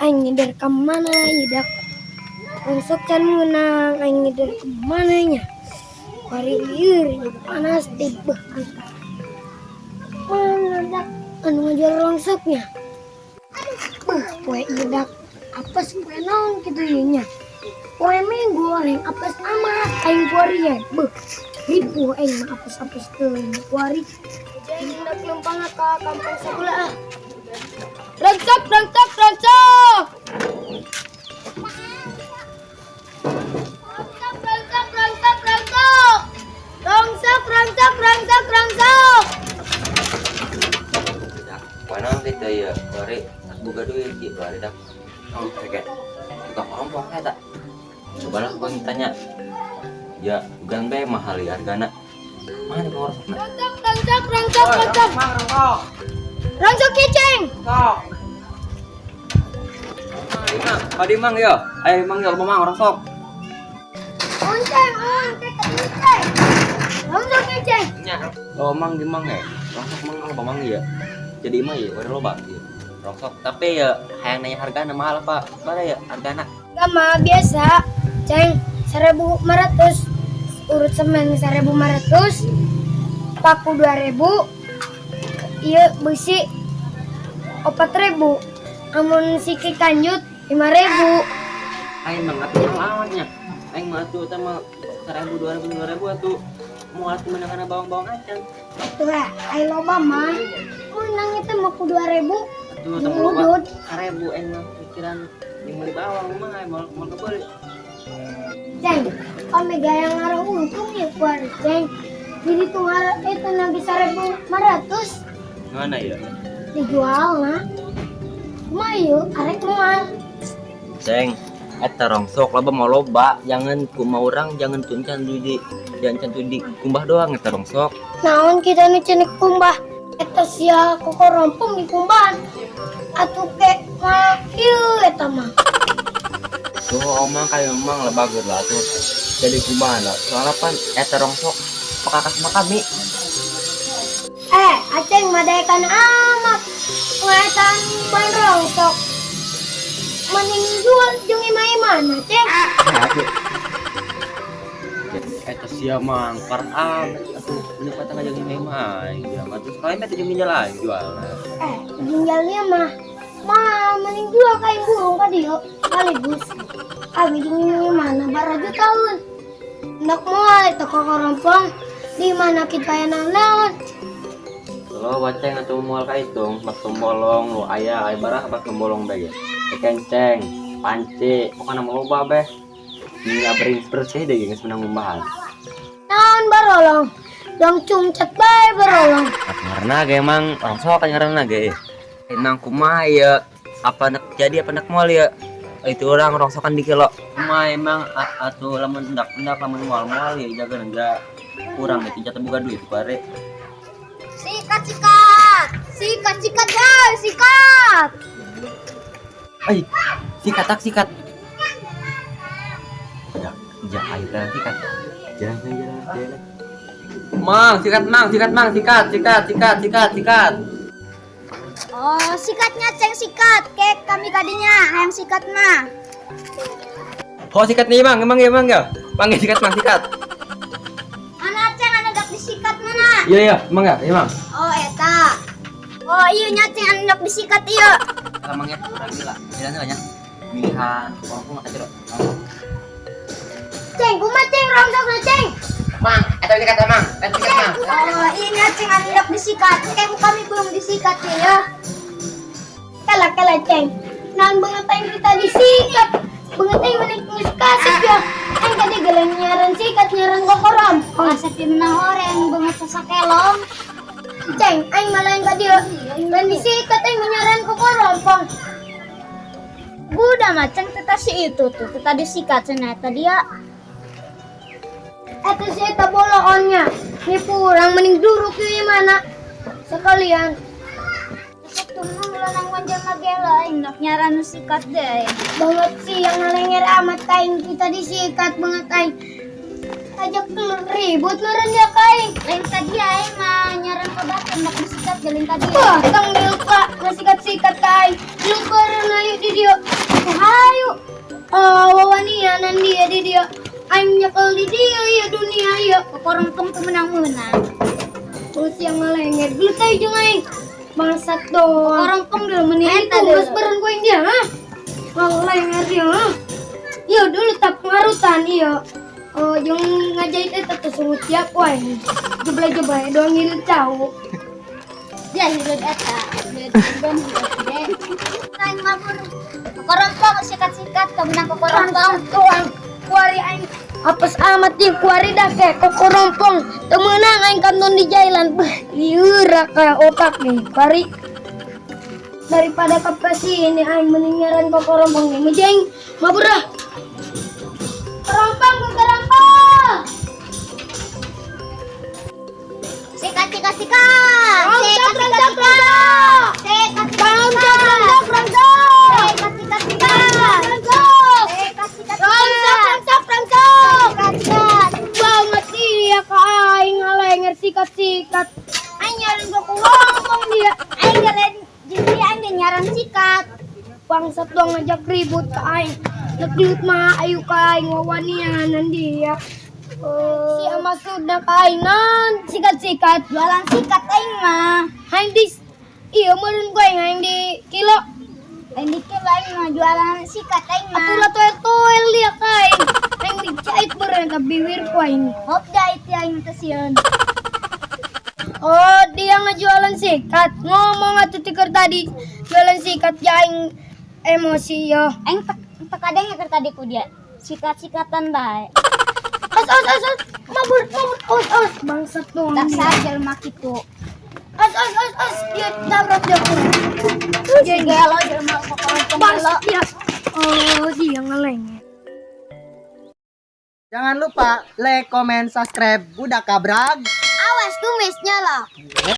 Aing ngider ka mana ieu dak? Rongsok can meunang, aing ngider ka mana nya? Kuari lieur nya, panas tibeuh. Mana dak anu ngajual rongsoknya? Beuh, poe ieu dak apes, poe naon kitu ieu nya? Poe Minggu aing apes amat aing kuari ya. Beuh, ripuh aing mah apes-apes teuing kuari. Aing hendak lempang ka kampung sebelah ah. Rongsok, rongsok, rongsok. Rongsok, rongsok, rongsok, rongsok. Rongsok, rongsok, rongsok, rongsok. Mana kita ya, bari boga duit ki bari dah. Oh, kayak tukang rompok eta. Cobalah gua tanya. Ya, bukan be mahal ya hargana. Mana tukang rongsokna? Rongsok, rongsok, rongsok, rongsok. Rongsok kiceng. Mang, padi mang yo. Ayo mang yo, mang rongsok. Onceng, onceng, kiceng. Rongsok kiceng. Nya. Lo mang di mang ya. Rongsok mang lo mang ya. Jadi mah ya, udah loba ya. Rongsok, tapi ya hayang nanya hargana mahal apa? Mana ya hargana? Gak mah biasa. Ceng, 1500. Urut semen 1500. Paku 2000. Iya, besi 4000. Amun siki kanjut 5000. Aing mah ngerti amatnya. Aing mah atuh sama 1000, 2000, 2000 atuh. Mau atuh menang kana bawang-bawang acan. Tuh lah, ayo loba mah. Menang itu mah ku 2000. Atuh temu loba. Ngudut. 1000 aing mah pikiran yang beli bawang mah aing mau mau kebeli. Ceng, kami gaya ngaruh untung ya kuari, ceng. Jadi tuh ngaruh itu nagi 1500 Mana ya? Dijual nah. Kumaha arek moal? Ceng, eta rongsok loba mau loba, jangan ku mau orang jangan tuncan di jangan can di kumbah doang eta rongsok. Naon kita nu cenah kumbah? Eta sia koko rompong di kumbahan. Atuh ke mah ieu eta mah. Tuh omang kayak emang lah bagus lah tuh. Jadi kumbahan lah. Soalnya pan eta rongsok pakakas mah kami. Eh, aceng madaekan amat. Ngaetan ban rongsok. Mending jual jeung imah-imahna, ceng. Atuh. Eta sia mang parah amat atuh bener kata ngajak ini mah ya mah terus sekali mah tujuh jalan jual. Eh, tinggalnya mah mah mending jual kain burung ka dieu sekaligus. Abi jeung imah-imahna baraja tahun. Hendak moal eta koko rompong di mana kita aya naon? Lo baceng atau mual kaitung, bakso bolong, lo ayah, ayah barah bakso bolong be ya. Kenceng, panci, pokoknya mau loba be. Ini bering bersih deh geus menang ngumbahan. Naon barolong? Dong cungcat bae barolong. Karena ge emang rongsok kan karena ge. Emang kumaha ya, apa nak jadi apa nak moal ya? Itu orang rongsokan di kilo. Kumaha emang atuh lamun endak endak lamun moal moal ya jaga enggak kurang itu jatuh buka duit bare. Sikat, sikat. Sikat, sikat, guys, sikat. Ay, sikat tak sikat. Ya, ya ayo jalan sikat. Jalan jalan jalan. Mang, sikat mang, sikat mang, sikat, sikat, sikat, sikat, sikat. Oh, sikatnya ceng sikat. Kek kami kadinya hayang sikat mah. Oh, sikat nih mang, emang ya mang ya. Mang ya sikat mang, sikat. Mana ceng anu dak disikat mana? Iya iya, mang ya, iya mang. Oh, eta. Oh, iya nya ceng anu dak disikat iya. Mang ya, kurang gila. Jalan jalan ya. Pilihan, aku nggak kacau. Ceng, kumaha ceng rongsokna, ceng? Mang, eta sikat mang, eta sikat mang. Oh, iya nya ceng anu dak disikat. Kek kami belum disikat ya. Kala kala ceng. Naon banget aing kita disikat. Banget aing mending geus kasep ya. Aing tadi geleng nyaran sikat nyaran kokorompong. Asep menang horeng banget sasakelong. Ceng, aing malah ka dieu. Dan disikat aing menyaran kokorompong. Udah macam teta si itu tuh, teta disikat cenah eta dia. Eta si eta boloonnya. Nipu urang mending duruk ieu mana. Sekalian. Tuh nang wanjang lagi lah, nak nyaran nu sikat deh. Banget sih yang ngalenger amat kain kita disikat banget aing. Ajak ribut meureun ya ka aing. Lain ka dia aing mah nyaran ka batur nak disikat lain ka dia. Wah, tang ka ngasikat-sikat ka aing. Lu beureun ayo di dieu. Hayu. Oh, wawanianan dia di dieu. Aing nyekel di dieu ya dunia ya. Kokorompong tuh menang-menang. Terus yang ngelenger gelut aja jeung aing. Bangsat doang. Kokorompong dulu meni Itu geus beureun ku aing dia, hah? Ngelenger dia, hah? Iya dulu tak pengarutan iya. Oh, yang ngajahit eta tuh sungut tiap wae. Jeblay-jeblay doang ngirit tahu. Dia hidup eta. Dia hidup deh. Aing mabur. Kokorompong sikat-sikat kemenang kokorompong. Bangsat doang. Kuari aing apes amat dia kuari dah kayak kokorompong. Teu meunang aing kantun di jalan. Beuh, lieur kayak otak nih kuari. Daripada ke sini aing mending nyaran kokorompong nih. Mejeng, mabur ah. Korompong, kokorompong. Sikat sikat sikat. Rongsok, Sikat sikat rongsok, sikat. Sikat sikat Rongsok, sikat. rongsok, rongsok. Sikat sikat sikat. Rongsok. Sikat sikat Rongsok, sikat. rongsok, rongsok. Sikat sikat. Banget dia ka aing ngalenger sikat-sikat. Aing nyaran kokorompong dia. Aing galen jadi aing ge nyaran sikat. Bangsat doang ngajak ribut ke aing. Ngegelut mah ayu ka aing wawanianan dia. Si ama sudah ka aing nan sikat-sikat. Jualan sikat aing mah. Aing di iya meureun ku aing aing di kilo. Aing dikit aing mah jualan sikat aing mah. Atulah toel-toel dia ka aing. Aing dicait meureun ka bibir ku aing. Hop jahit ya aing teh sieun. Oh, dia ngejualan sikat. Ngomong atuh tiker tadi. Jualan sikat ya aing emosi ya. Aing tek tek kadang ya tadi ku dia. Sikat-sikatan bae. Os os os os. Mabur mabur os os. Bangsat doang. Tak dia. sah jelema kitu. Os os os os. Dia tabrak dia. Si gelo jelema kokorompong gelo. Bangsat dia. Oh, dia ngelengnya. Jangan lupa like, comment, subscribe Budak Kabrag. Awas tumisnya lah.